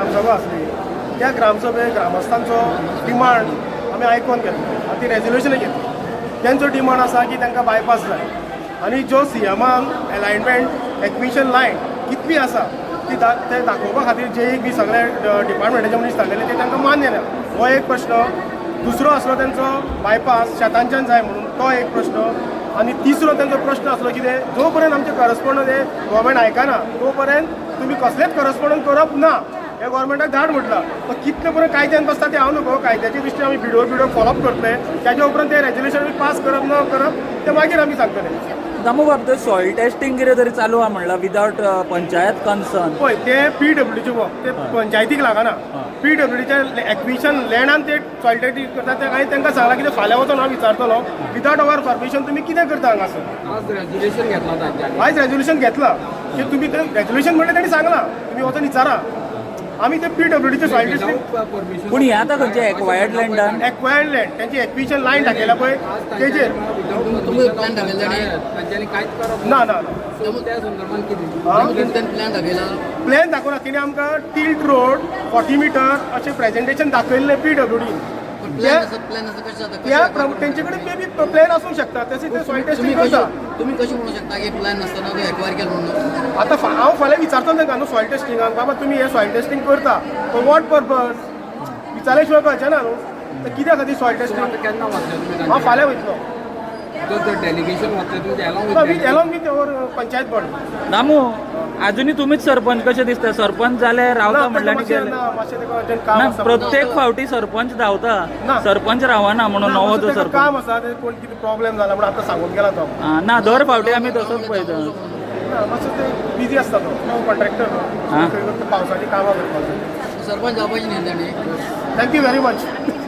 ग्रामसभा आसली. त्या ग्रामसभेक ग्रामस्थांचो डिमांड आमी आयकोन घेतलो आनी ती रेजोल्युशनां घेतली. तेंचो डिमांड आसा की तांकां बायपास जाय आनी जो सीएमान एलायनमेंट एक्विशन लायन कितली आसा ती ते दाखोवपा खातीर जे बी सगळे डिपार्टमेंटाचे मनीस सांगलेले ते तांकां मान्य ना. हो एक प्रश्न. दुसरो आसलो तेंचो बायपास शेतांच्यान जाय म्हणून, तो एक प्रश्न. आनी तिसरो तेंचो प्रश्न आसलो कितें, जो पर्यंत आमचें करस्पॉन्डन्स हे गव्हर्मेंट आयकना तो पर्यंत तुमी कसलेच करस्पॉन्डन्स करप ना हे गव्हर्मेंटाक धाड म्हटलां. तो कितले पर्यंत कायद्यान बसता ते हांव नको. कायद्याच्या दृश्टीन आमी बिडो बिडो फॉलोअप करतले. त्याच्या उपरांत ते रेजोल्युशन आमी पास करप न करप ते मागीर आमी सांगतले. दामू बाब, थंय सॉयल टेस्टिंग कितें तरी चालू आहा म्हणलां विदावट पंचायत कन्सर्न. पळय, ते पीडब्ल्यूडीचे वर्क, ते पंचायतीक लागना. पीडब्ल्यूडीच्या एक्विशन लँडान ते सॉयल टेस्टिंग करता. ते हांवें तांकां सांगलां कितें, फाल्यां वचोन हांव विचारतलो, विदावट our permission तुमी कितें करता हांगासर. आज रेजोल्युशन घेतला तांच्यानी? आयज रेजोल्युशन घेतलां की तुमी ते रेजोल्युशन म्हणलें, तांणी सांगलां तुमी वचोन विचारा. आमी ते पीडब्ल्यूडीचे सॉयल टेस्टिंग परमिशन पूण हे आतां खंयचे एक्वायर्ड लँडान? एक्वायर्ड लँड, त्यांची एक्विशन लायन दाखयला पळय तेजेर. तुमी प्लॅन दाखयला ताणी? तांच्यांनी कांयच करप ना ना ना. सो त्या संदर्भात कितें? हा? तुमी प्लॅन दाखयला? प्लॅन दाखोवना. तिणें आमकां टिल्ट रोड 40 मिटर अशें प्रेजेंटेशन दाखयल्लें पीडब्ल्यूडी. पण प्लॅन आसा, प्लॅन आसा, कशें जाता? त्या तेंचे कडेन मे बी प्लॅन आसूंक शकता, तशें ते सॉयल तुमी टेस्टिंग करता. कशी, तुमी कशें म्हणू शकता की प्लॅन नासतना तो एक्वायर केलो म्हणून? आतां हांव फाल्यां विचारतलो तांकां न्हू सॉयल टेस्टिंगाक, बाबा तुमी हे सॉयल टेस्टिंग करता फॉर what purpose? विचारल्या शिवाय कळचें ना न्हू तर कित्या खातीर सॉयल टेस्टिंग. आतां केन्ना वतले तुमी? हांव फाल्यां वयतलो. जो डेलिगेशन वतले तुमचे along with along with our panchayat body. Damu, अजुनूय तुमीच सरपंच कशें दिसता. सरपंच जाले रावता म्हणल्यार आनी गेले. ना, मातशें ताका अर्जंट काम ना आसा. प्रत्येक फावटी सरपंच धांवता. ना. सरपंच रावना म्हणून ना, नवो मातसो जो ताका सरपंच काम आसा, ते कोण कितें प्रॉब्लेम जाला म्हणून आतां सांगून गेला तो. आं, ना, दर फावटी आमी तसोच पळयता. ना, मातसो ते बिजी आसता, तो कॉन्ट्रॅक्टर. आं. पावसाची कामां करपाक जाय. सरपंच जावपाची न्ही ताणी. Thank you very much.